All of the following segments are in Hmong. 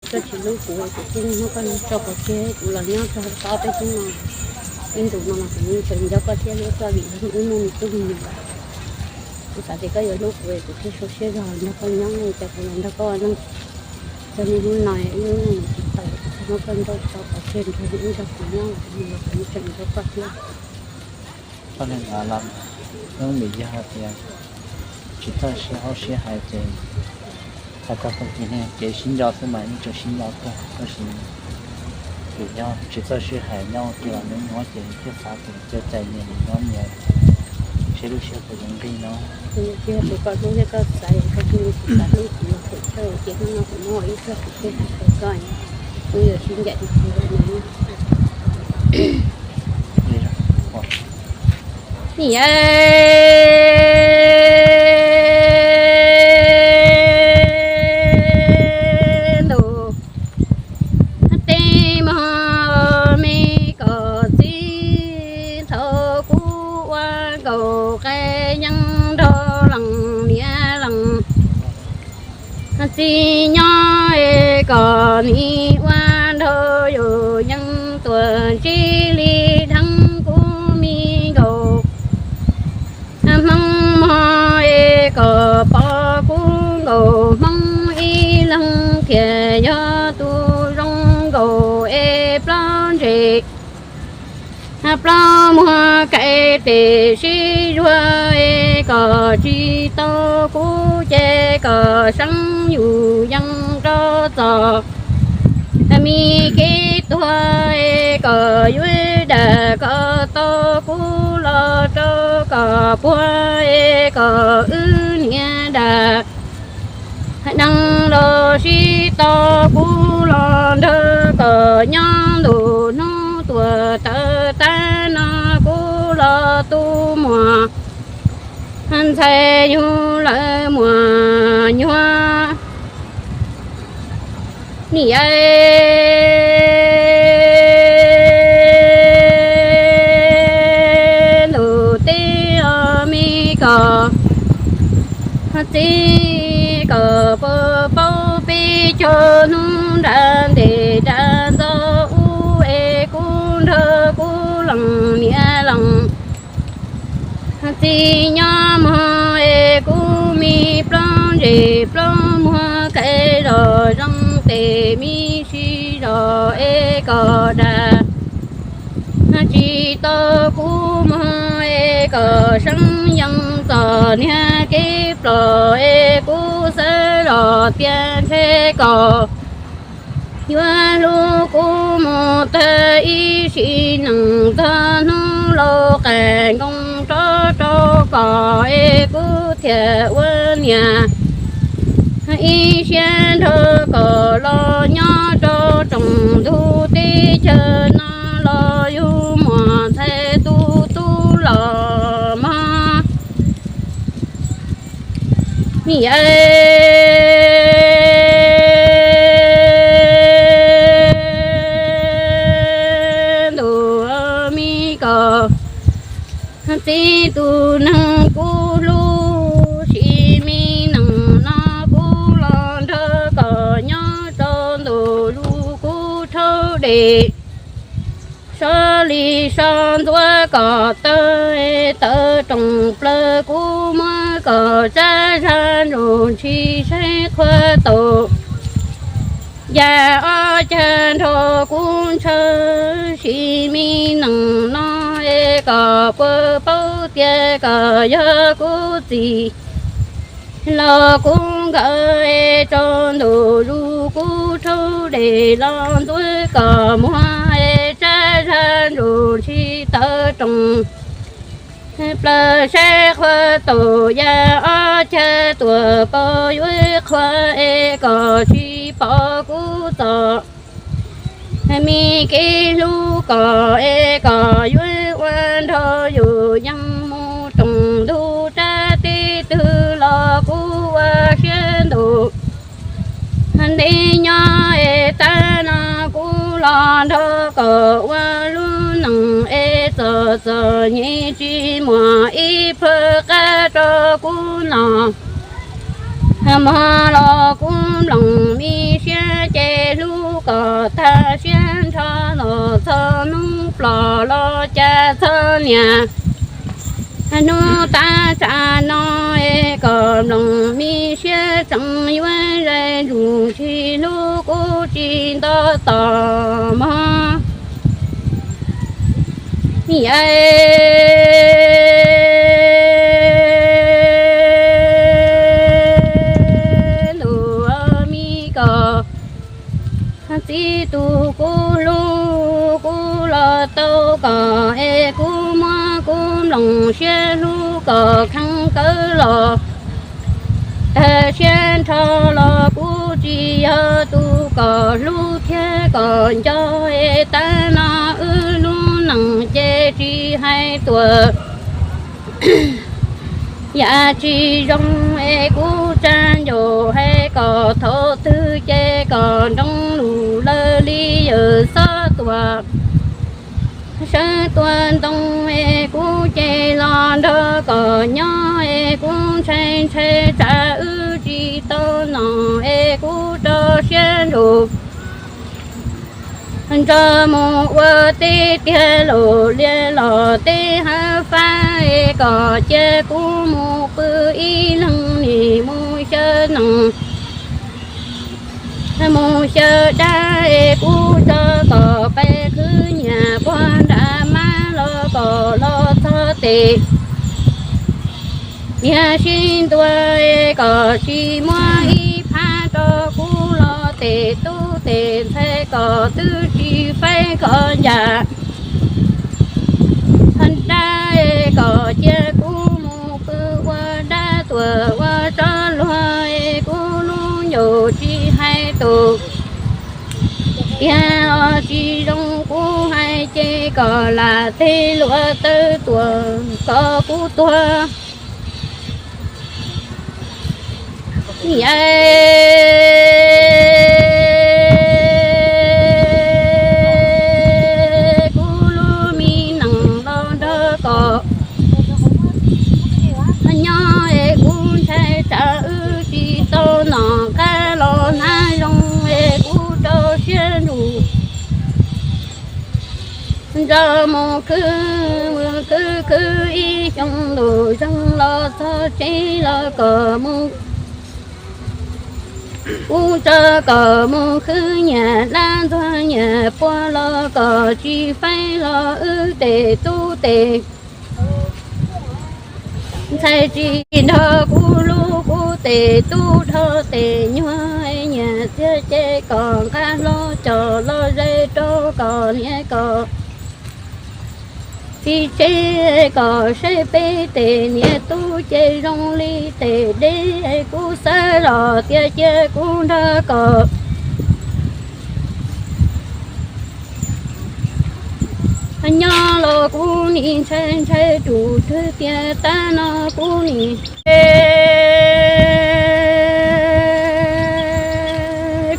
Koj tsis hlub kuv, kuv thiaj muab koj tso pov tseg, kuv los nyob txog tau peb hnub no. Ib ntus no los kuv yeej tseem nco koj thiab hlub koj vim yog wb muaj me tub me nyuam. Kuv xav tias koj yuav hlub kuv, kuv thiaj sau siab zog nrog koj nyob, cas kuv los nrog koj ua neej txog niaj hnub no ib lub neej tsis tau, kuv thiaj muab koj tso pov tseg nrog wb nrog kuv nyob, kuv los kuv yeej tseem nco koj thiab. Koj niag nqa los, hnub vim yog hais tias tsis txawj sib haub sib hais ces hais txog tag kis niag kev sib nco xwb mas yeej tseem sib nco kawg, tab sis vim yog tsis txawj sib hais nyob ua ke los nyob nyob ces thiaj xav tias cia cai nyias mus nyob nyias, seb lub siab puas yuav nqig no. Yog tias koj hlub thiab koj xav, koj hlub, kuv xav hlub kuv los phem kawg ces hnub no kuv muaj ib txoj kev sib hais rau koj, kuv yuav sib ncaim tus kuv lawm no. Niam ntuj, tej mog me kom txij thaum kuv ua nkaus qe yeeb nrog leej niam leej txiv nyob es kom nim ua nrog yus yeej tuaj ntsib li dheev kuv me nkaus Hmoob mog es kom pom kuv nkaus Hmoob ib leeg thiaj yog tus zoo nkaus es plaub ntse plaub muag kaim tes sib zuag es kom tsis tau kuv ces kom seeb yus yeej rov txog me kev tuag es kom yuav dag kom tau kuv los rau kom puag es kom wb niam dag deev los sib tau kuv los nrog kom nyob ntu hnub tuaj tawm tag no kuv los tu muag ntxhais yug lawv muaj nyuag niam ntuj tej os me kom txij kom puas paub peb caug hnub nram ntej nram ntxo ub es kuv nrog kuv leej niam leej txiv nyob mog es kuv me plaub ntse plaub muag kaim zom zeej tes me sib zog es kom dag tsis tau kuv mog es kom seeb yeej txog niag kev plom es kuv xav los tias ntshe kom yuav hlub kuv mus tag ib sim neej txog hnub laus qas nkoos rov rau kom es kuv thiaj ua niam ib siab nrog kom los nyob rau tsoom ntug teb chaws no los yug muaj ntxhais tus tub los mog. Niam ntuj me kom txij tus neeg kuv hlub sim me neej no kuv los nrog kom nyob rau ntu zus kuv rhaub dej so li so ntxuav kom tawg tawg rooj plaws kuv muab kom tsab zab ntsuj ntshis saib qhuav tau yam ob cag nrog kuv ntshaw sim me neej no es kom puas paub tias kom yog kuv txiv los kuv nkawd es rau ntu zus kuv rhaub dej los ntxuav kom muag es tsab zab ntsuj ntshis tawg rooj plaws saib qhuav tau yam ob cag tuaj pom yuav qhuav es kom tsis pom kuv txoj me kev hlub kom es kom yuav ua nrog yus yeej mus rooj ntug rau teb twg los kuv ua siab ntuj ntev nyob es tag no kuv los nrog kom ua lub neej es txom txom nyem tsis muaj ib plhaw qab rau kuv no. Mog los kuv mloog me siab Ces hlub kom tag siab nrho los txog hnub plos los cas txog niam hnub tag tsam no es kom mloog me siab tseem yuav zais zus tsis hlub kuv tsis nto tos mog. Yai ntuj me kom txij tus kuv hlub kuv los tau kom es kuv muab kuv mloog siab hlub kom kheev kawg los tag siab nrho los kuv tsis yog tus kom hlub thiab kom nco es tab no wb lub neej ces tsis hais tuam yam tsis zoo es kuv tsa ncaus hais kom thaum twg ces kom nroo lus lawv li yawm xob tuam sawv tua ntoo es kuv ces los nrog kom nyob es kuv ntshai ntshai tsam wb tsis tau nom es kuv rau siab nrug nrog mus ua teb tiag lus lias los teb hav fab es kom cia kuv mus pw ib leeg nim mus xyaw nees mus xyaw dab es kuv tso kom peb khwv nyiam puag nram mab los kom los txog tes niag sib ntua es kom tsis muab ib phab rau kuv los tes tub tes ntxhais kom twb tsis faib kom ncas dab es kom cia kuv mus pw ua dab tuam ua tsob luag es kuv lub ncaus tsis hais tus tiag os tsis zoo kuv hais ces kom lam teg luag tawv tuam kom kuv tuag. Yai kuv lub me nees los nrog kom nyob es kuv ntshai tsam wb tsis tau nom qab los hnav zoo es kuv rau siab nrug nrog mus khwv mus khwv khwv ib xyoo ntuj zeeg los txog tsev los kom mus kuv tso kom mus khwv nyiam dab ntxuag nyiam puag los kom tsis faib los wb tes tub tes ntxhais tsis nrog kuv hlub kuv tes tub dhau tes nyuag nyiam txiag ces kom nqa hlo cos los ze rau kom niam kom txiv tseg kom saib peb tes niam tub ces zoo li tes deb kuv xav los tias cia kuv nrog kom nyob los kuv nim ntshai ntshai rus twg tias tab no kuv nim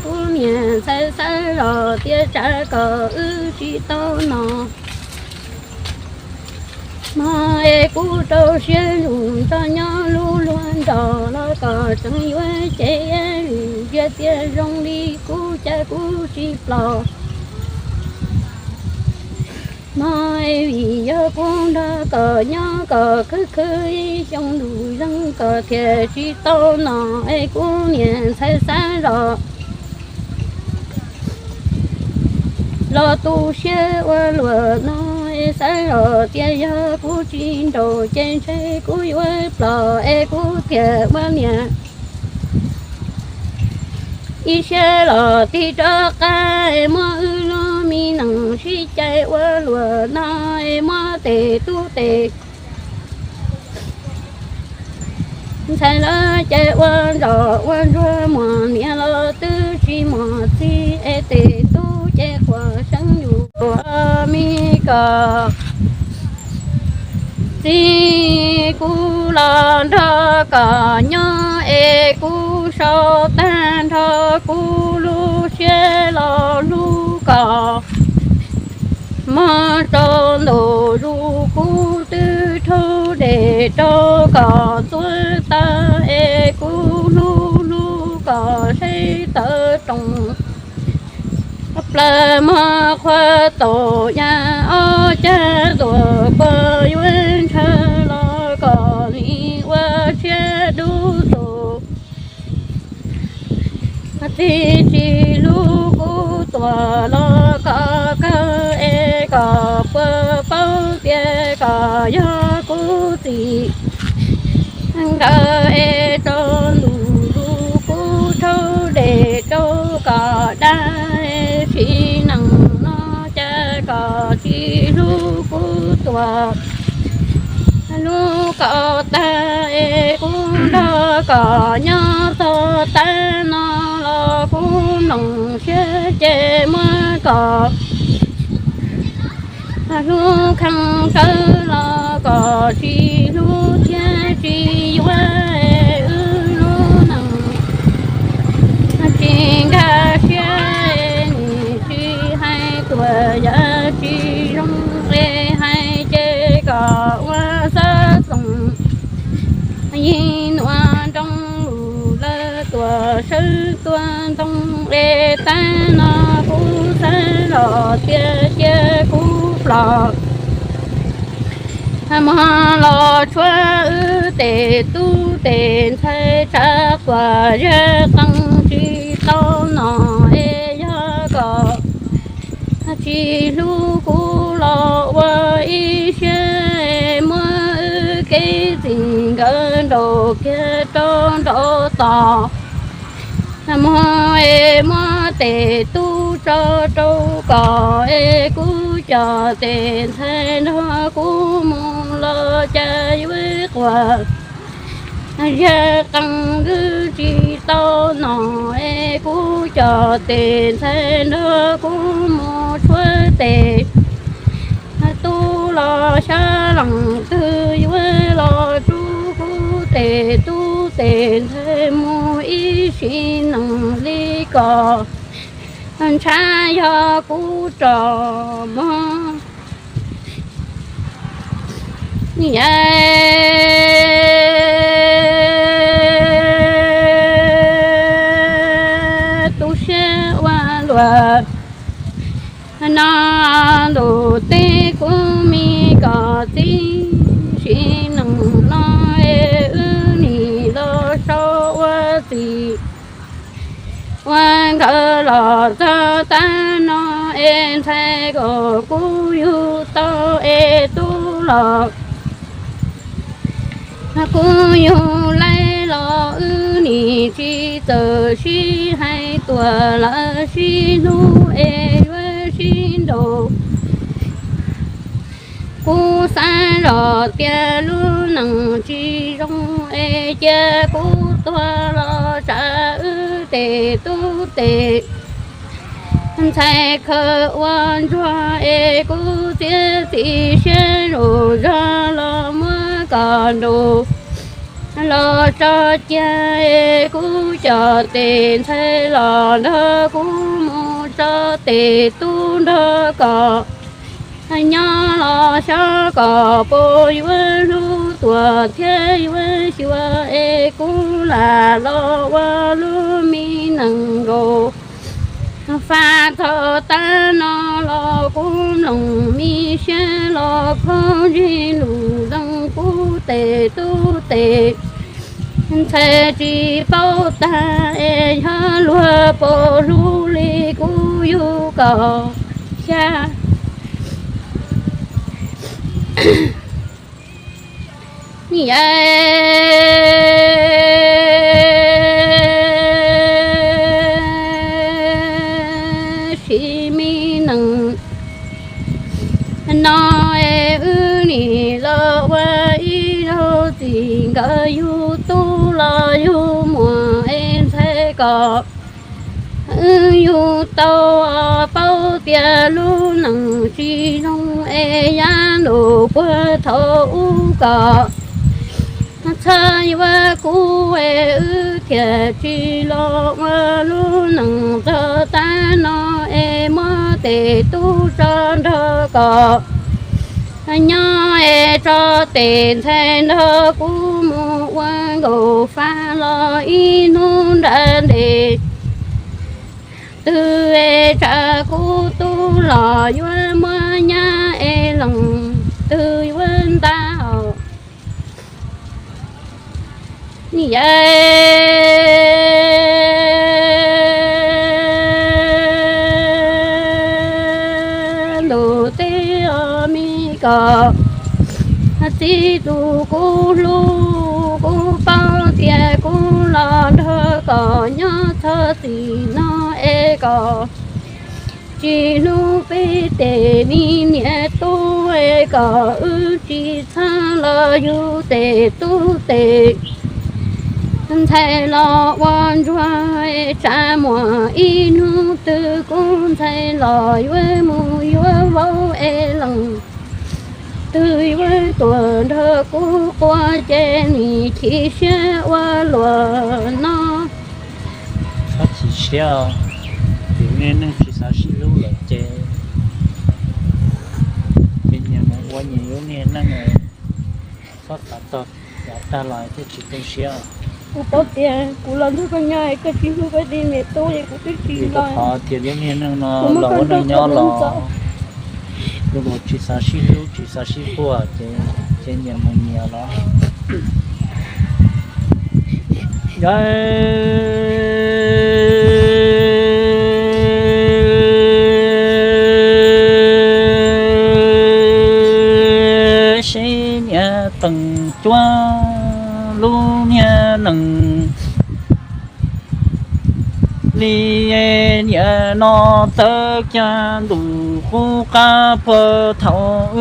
kuv niam ntxhais xav los tias tsam kom wb tsis tau no no es kuv rau siab nrug nrog nyob lub luag nrog los kom tseem yuav cev vim ntsia tias zoo li kuv cas kuv tsis plos no es vim yog kuv nrog kom nyob kom khwv khwv ib xyoo ntuj zeeg kom thiaj tsis tau no es kuv niam ntxhais xav los los tu siab ua luam no es xav los tias yog kuv tsis nraus ces ntshe kuv yuav plos es kuv thiaj ua niam ib siab los tig rov qab es muab wb lub me nees sib cais ua luam no es muab tes tub tes ntxhais lawv cais ua ntsoj ua ntsuag muas niam los twb tsis muas txiv es tes tub ces quas seeb yus ua me kom txiv kuv los nrog kom nyob es kuv sau tag nrho kuv lub siab los hlub kom mog rau ntuj zus kuv twb rhaub dej rau kom txuag tag es kuv hlub hlub kom seb tawv roos Plawg muag qhuav tau yam ob cag tuaj puas yuav ntshaw los kom nim ua siab dub tus. Txiv tsis hlub kuv tuaj los kom kawg es kom puas paub tias kom yog kuv txiv nkawd es rau ntuj lus kuv rhaub dej rau kom dab sim neej no cas kom tsis hlub kuv tuaj. Hlub kom tag es kuv nrog kom nyob txog tav no los kuv mloog siab ces muab kom hlub kheej kawg los kom tsis hlub thiab tsis yuav wb lub neej. Tsis nkag siab nim tsis hais tuaj yam tsis zoo es hais ces kom ua xav txoos. Yig nuav nroo lug lawv tuaj sawv tuaj ntoo es tav no kuv xav los tias cia kuv ploj muag los tshuav wb tej tub tej ntxhais tshav quas zaj qeej tsis tau no es yog kom tsis hlub kuv los ua ib siab muab wb kev txij nkawm nraum kiag rau nraum tod. Muab es muab tej tub tso rau kom es kuv cov tej ntxhais nrog kuv mus los cas yuav quas zaj qeej wb tsis tau no es kuv cov tej ntxhais nrog kuv mus tshuav tej tub los xyov leej twg yuav los rub kuv tej tub tej ntxhais mus ib sim neej li kom ntshav yog kuv tso mog. Yam tu siab ua luaj no ntuj teb kuv me kom txiv sim neej no es wb nim los sau ua txiv ua nkawm los txog tav no es ntxhais kom kuv yug tau es tub los kuv yug laij los wb nim tsis txawj sib hais tuaj lawm sib hlub es yuav sib nraus. Kuv xav los tias lub neej tsis zoo es cia kuv tuag los tsam wb tej tub tej ntxhais khaws ua ntsuag es kuv txiav txim siab lus zog los muab kom nraus los tso cia es kuv cov tej ntxhais los nrog kuv mus tso tej tub nrog kom nyob los xyov kom puas yuav hlub tuaj thiab yuav xyuas es kuv lam los ua lub me neej nkaus. Faj txog tav no los kuv mloog me siab los khaub ntsig lus leej kuv tej tub tej ntxhais tsis paub tag es yog luag puas hlub li kuv yug kom xya. Yam sim me neej no es wb nim los ua ib zaug txij nkawm yug tub los yug muam es ntxhais kom wb yug tau paub tias lub neej tsis zoo es yav ntuj puag thaum ub kom txhob yuav kuv es wb thiaj tsis los ua lub neej txog tav no es muab tej tub tso nrog kom nyob es tso tej ntxhais nrog kuv mus ua nkaus faj los ib hnub nram ntej. Twg es tsam kuv tub los yuav muab nyab es lees, twg yuav nta hauv niam ntuj teb os. Me koj txiv tus kuv hlub, kuv paub tias kuv los nrog koj nyob txog txij no es koj tsis hlub peb tej me niam tub es kom wb tsis txhob los yug tej tub tej ntxhais los ua ntsuag es tsam muaj ib hnub twg kuv ntxhais los yuav mus yuav vauv es lees, twg yuav tuaj nrog kuv quaj ces nim chim siab ua luaj no. Txhob chim siab, vim nej neej tsis xav sib hlub lawm ces, ces nyias mus ua nyias lub niag neej, txhob xav txog yav tag los thiaj tsis tu siab. Kuv paub tias kuv los nrog koj nyob koj tsis hlub koj tej niam tub es kuv twb tsis los. Vim koj qhov tias lub niag neej no los ua neej nyob los, luag tsis xav sib hlub tsis xav sib puag ces, ces nyias mus nyias los. Seb niam Teem Cuab lub niag nees li, niam no txawv kiag ntuj qub qab puag thaum wb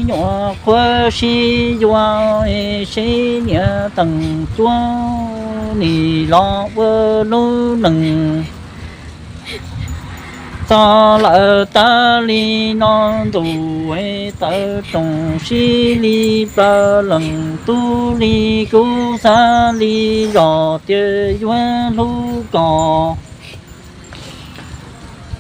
nyuam qhuav sib yuav. Seb niam Teem Cuab nim los ua lub nees txog lawm tas li no ntuj, tawv rooj sib li plaws leej tub li, kuv xav li zog tias yuav hlub koj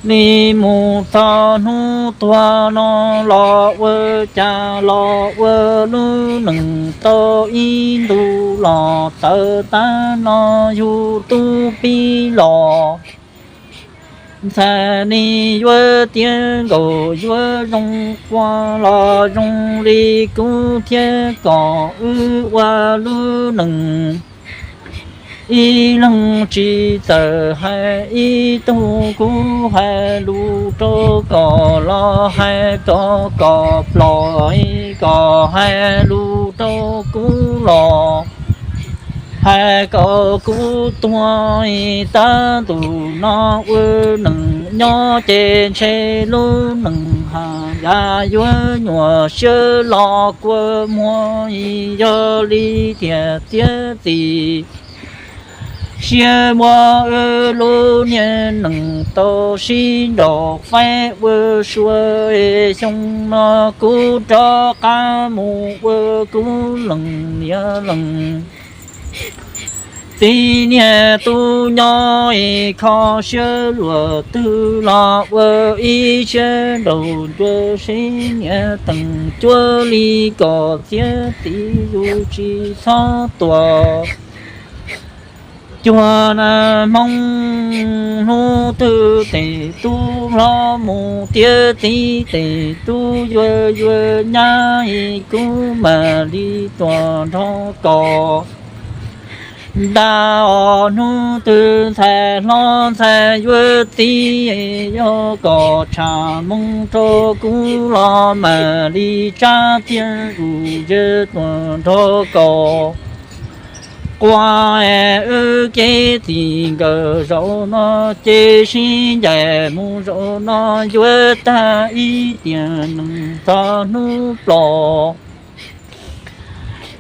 li mus txog hnub tuag no los ua cas los ua lub nees tau ib ntus los txawv tag no yug tub pib los. Ntxhais li yuav tiav nkaus yuav zoo quaj los zoo li kuv thiab kom wb ua lub nees ib leeg tsis txawm hais ib tug. Kuv hais lus rau kom los hais kom kom plos, kom hais lus rau kuv los hais kom kuv tuag. Tab tus no ua neeg nyob ces ntshe lub neeg ha ya yuav nyuam siab los kua muag. Yog li tiag tiag txiv siab muab wb lub niag neeg tau sib nraus faib ua sua. Xyoo no kuv rov qab mus ua kuv leej niam leej txiv niag tub nyob, kho siab luag twg los ua ib siab nraus ncua. Seb niam Teem Cuab li kom txiav txim yus tsis txhob tuaj cuag na Hmoob. Hnub twg tes tub hlob mus tiav txiv, tes tub yuav yuav nyab, kuv mam li tuaj nrog koj nta os. Hnub twg ntxhais hlob ntxhais yuav txiv, yog kom tsham moo rau kuv los mam li tsab tiag, kuv yuav tuaj nrog koj quaj. Wb kev txij nkawm zaum no ces sib ncaim mus zaum no, yuav tag ib tiam neeg txog hnub plos,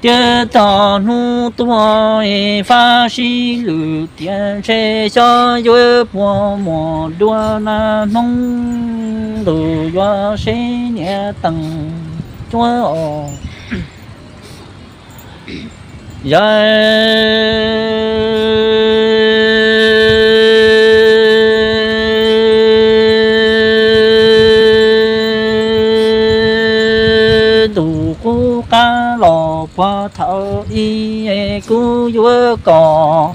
tiav txog hnub tuag. Fab sib lwm tiam ntshe xyov yuav puas muaj dua na Hmoob. Ntuj yuav seb niam Teem Cuab os. Yog ntuj qub qab los puag thaum ub, kuv yuav kom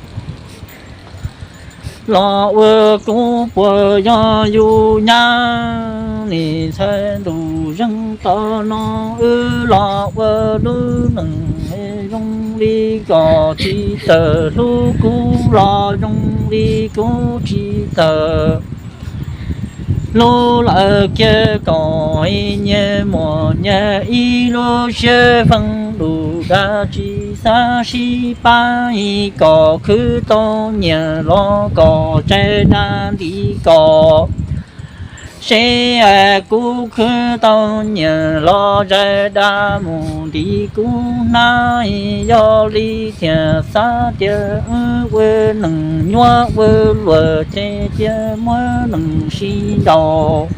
Los ua kub puas yog yus nyab, nim ntxhais ntuj zeeg tom no wb los ua lub neej zoo li kom tsis tawm, hlub kub los zoo li kub tsis tawm. Hlub lawm kiag kom nyias muaj nyias ib lub siab feej, lus dag tsis xav sib pab, kom khwv tau nyias los kom zais dag nti kom. Seb kub khwv tau nyias los zais dag mus nti kub hnab, yog li thiaj xav tias wb ua neej nyuaj ua luaj ces cia muab neej sib nraus.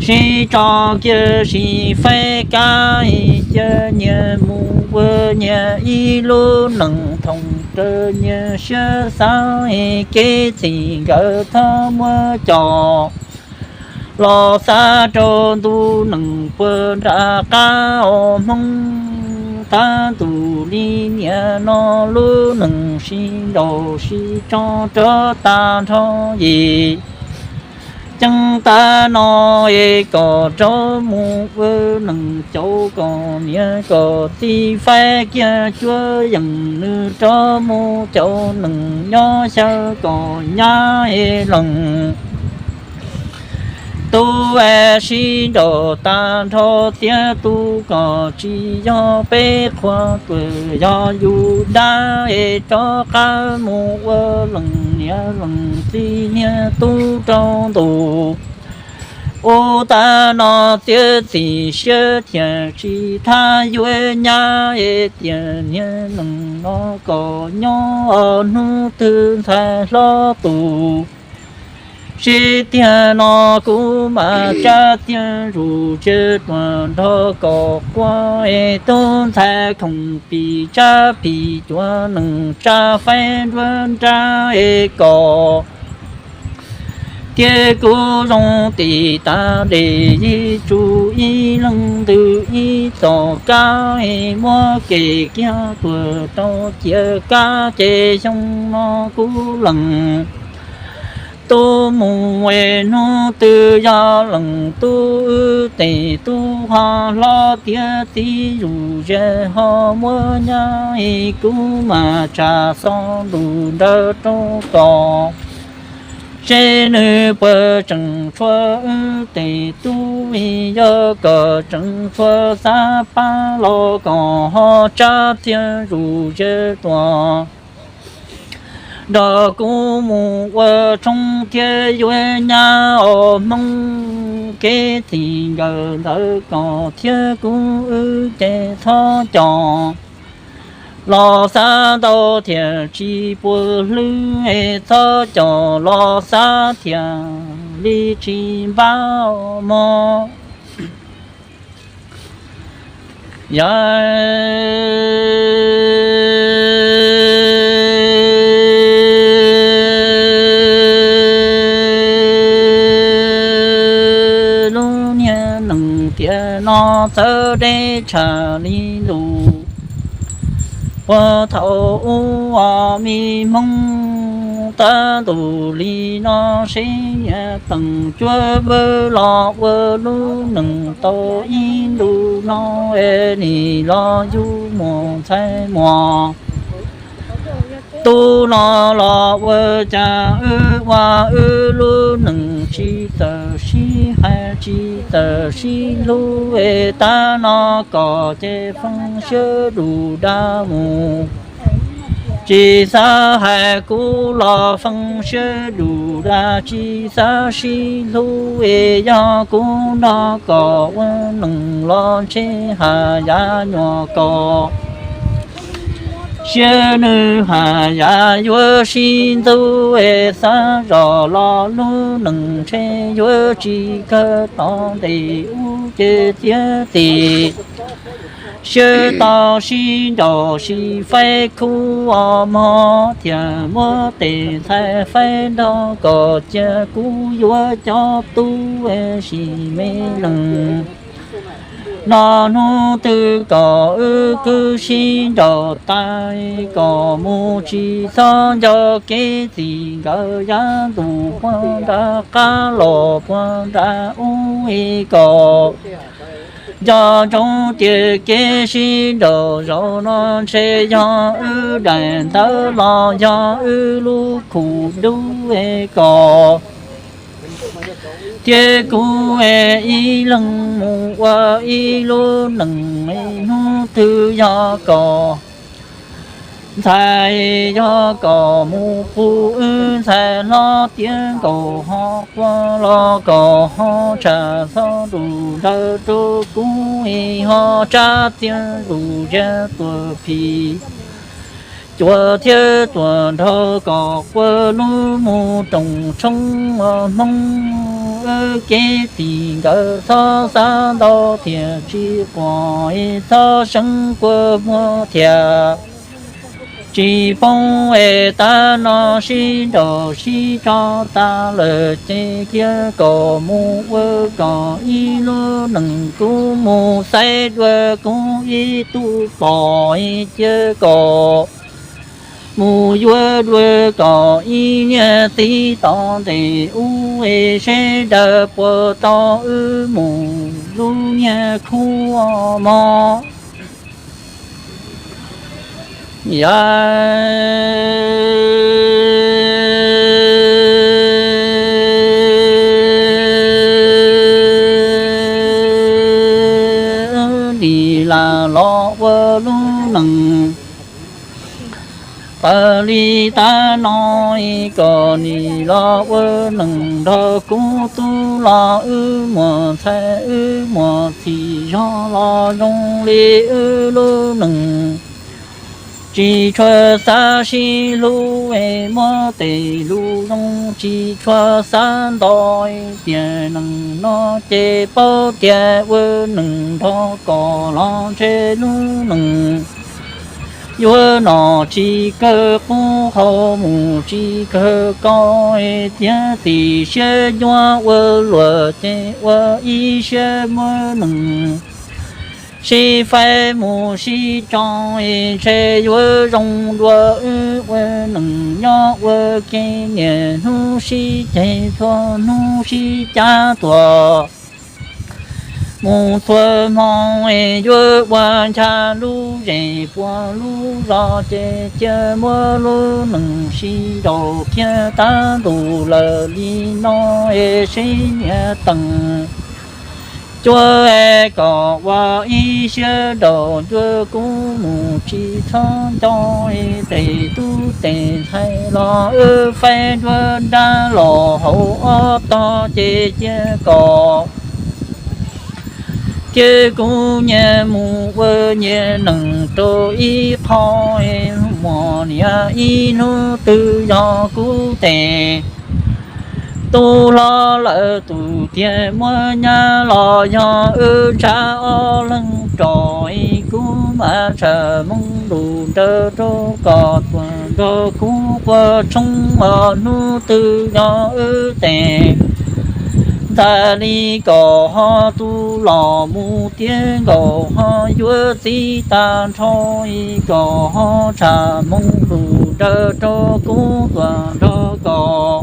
Sib tso kiag sib faib kab, cia nyias mus ua nyias ib lub neej thoom raws nyias siab xav, kev txij nkawm txhob muab coj los xav rau ntu neej puag nram qab os Hmoob. Tab ntus li niaj no lub neej sib nraus sib tso rov tag nrho yim. Ceeb tag no es kom rov mus ua neej caum kom niam kom txiv faib kiag cuab yees, nws rov mus caum neej nyob xyaw kom nyab es lees. Tub es sib nraus tag nrho tiag, tub kom tsis yog peb qhua tuag, yog yus dab es rov qab mus ua leej niam leej txiv niag tub rau ntu. Ua tag no txiav txim siab thiaj tsis thab yuav nyab es tias niag neej no kom nyob hnub twg ntxhais hlob tus. Sib tiag no kuv mam tsab tiag zus tseg tuaj nrog kom quaj es tub ntxhais khoom pim tsab pim cuav neej tsab faib nruab nrab es kom. Tiag kuv zoo tim tas dej yim tsum ib leeg ntws ib txoj kab es muab kev kiag tuag rau cia kab ces xyoo no kuv lees tub mus es hnub twg yog lees tub wb tes tub ho hlob tiav txiv zus zes ho muab nyab es kuv mam tsa xo lus nrawm rau kom seb nws puas tseem tshua wb tes tub. Yog kom tseem tshua xav pab los kom ho tsab tiag zus zes tuaj nrog kuv mus ua tshoob thiab yuav nyab os Hmoob. Kev txij nkawm ntawd kom thiab kuv wb ces txhob coj los xav ntau thiaj tsis puas hlwb es txhob coj los xav thiaj li tsis npab mog. Yog lub niag neej tiam no txawv deb tshaj li lus puag thaum ub os mi Hmoob. Tab ntus li no seb niam teej cuab vwb los ua lub neej tau ib ntus no es nim los yug muaj ntxhais muaj tub no los ua cas wb ua wb lub neej tsis txawj sib hais tsis txawj sib hlub es tab no kom ces feej siab dus dag mus. Tsis xav hais kuv los feej siab dus dag tsis xav sib hlub es yog kuv nrog kom ua neej los ntshe haj yam nyuam kom siab nws haj yam yuav sib ntxub es xav zoj los lub neej ntshe yuav tsis kawg tom ntej ub ces txiav txim siab tau sib nraus sib faib khub os mog thiaj muab tes ntxhais faib nrog kom cia kuv yuav cov tub sim me leej No hnub twg kom wb kwv sib nraus tas, kom mus tsis txhob nco kev txij nkawm. Yav ntuj puag nram qab los puag nram ub es kom nco ntsoov tias kev sib nraus zaum no ntshe yog wb daim ntawv los yog wb lub khuv dub es kom thiab kuv ib leeg mus ua ib lub neej. Hnub twg yog kom ntxhais, yog kom mus pub wb ntxhais hlob tiav nkaus ho quaj los kom ho tshaj txhob nrus nrawm rau kuv es ho tsab txiaj zus zia tuam phim. Cua thiab tuam nrog kom quaj lub mus roos tshoob hmoob. Wb kev txij nkawm txhob xav ntau thiaj tsis quaj, txhob seev kua muag thiaj tsis poob es tab no sib nraus sib tso tas lawm ces cia kom mus ua kom ib lub neej. Kuv mus xaiv dua kuv ib tug poj, cia kom mus yuav dua kom ib niag txiv tom ntej ub es seb daws puas tau wb mus lub niag khub mog. Yam li lam los ua lub neej tawm li tab no, kom nim los ua neej nrog kuv tub los wb muaj ntxhais wb muaj txiv zog los zoo li wb lub neej. Tsis tshua xav sib hlub es muab tej lus zoo, tsis tshua xav ntau tiam neej no ces paub tias ua neej nrog kom los ntshe lub neej yuav nom tsis kawg qub, hauv mus tsis kawg kaum, tiam sis siab nyuaj ua luaj ces ua ib siab muab neej sib faib mus sib tso, ntshe yuav zoo dua wb ua neej nyob ua ke niaj hnub sib ceg txhua hnub sib cab tuaj mus txhua hmo. Yuav ua ncha lub zes puag lub zos ces cia muab lub neej sib nraus kiag tab ntus lawm li no es sib nyiam teem cuab es kom ua ib siab nraus cuab. Kuv mus tsis txhob nco es tej tub tej ntxhais los wb faib nruab nrab los hauv ob tog ces cia kom cia kuv nyias mus ua nyias neej rau ib qho. Muaj niam ib hnub twg yog kuv tes tub hlob lawm tus tiag muab nyab los yog wb ntshav ob leeg rau. Kuv mam tshaj moo lus nrawm rau kom tuaj nrog kuv quaj tshoob os. Hnub twg yog wb tes ntxhais li kom ho tu los mus tiav nkaus ho yuav txiv tag nrho, kom ho tshaj moo lus nrawm rau kuv tuaj nrog kom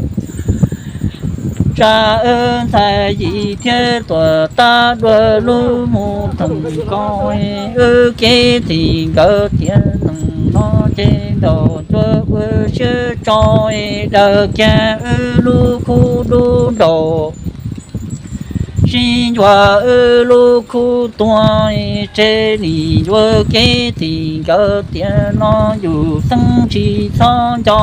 tsa wb ntxhais yim thiab tuaj tab dua lub mus thoom ko. Wb kev txij nkawm tiav neej no ces nraus cuab ua siab tso, daws kiag wb lub khub dub nraus sib ncua wb lub khub tuag. Tseg nim yuav kev txij nkawm tiam no yus xeeb tsis txhob nco,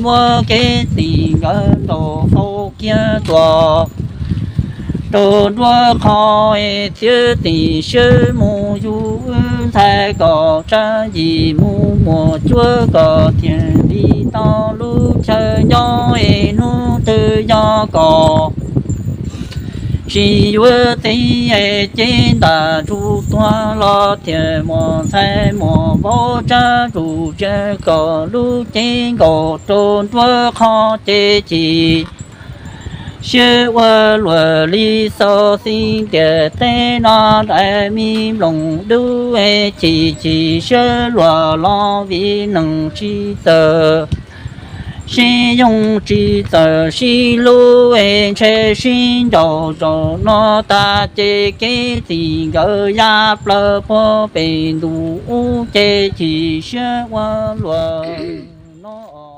muab kev txij nkawm ntaus hau kiag tuaj rau nruab qho. Txiav txim siab mus yug wb ntxhais kom tsab yim mus muaj cuab kom thiaj li tau lub chaw nyob. Hnub twg yog kom tsis yuav txiv ces ntam ntsuj tuag los thiaj muaj ntxhais muaj vauv tsab ntsuj tsiab kom lub cev nkaus rau nruab qho ces chim Siab ua luaj li xov xij tiam teb no, dais me nploos dub chim chim siab luag los vim neeg tsis txawj sib yoog, tsis txawj sib hlub, ntshe sib ncaus zaum no tag ces kev txij nkawm ya plaws puag pem ntuj ub ces chim siab ua luaj no.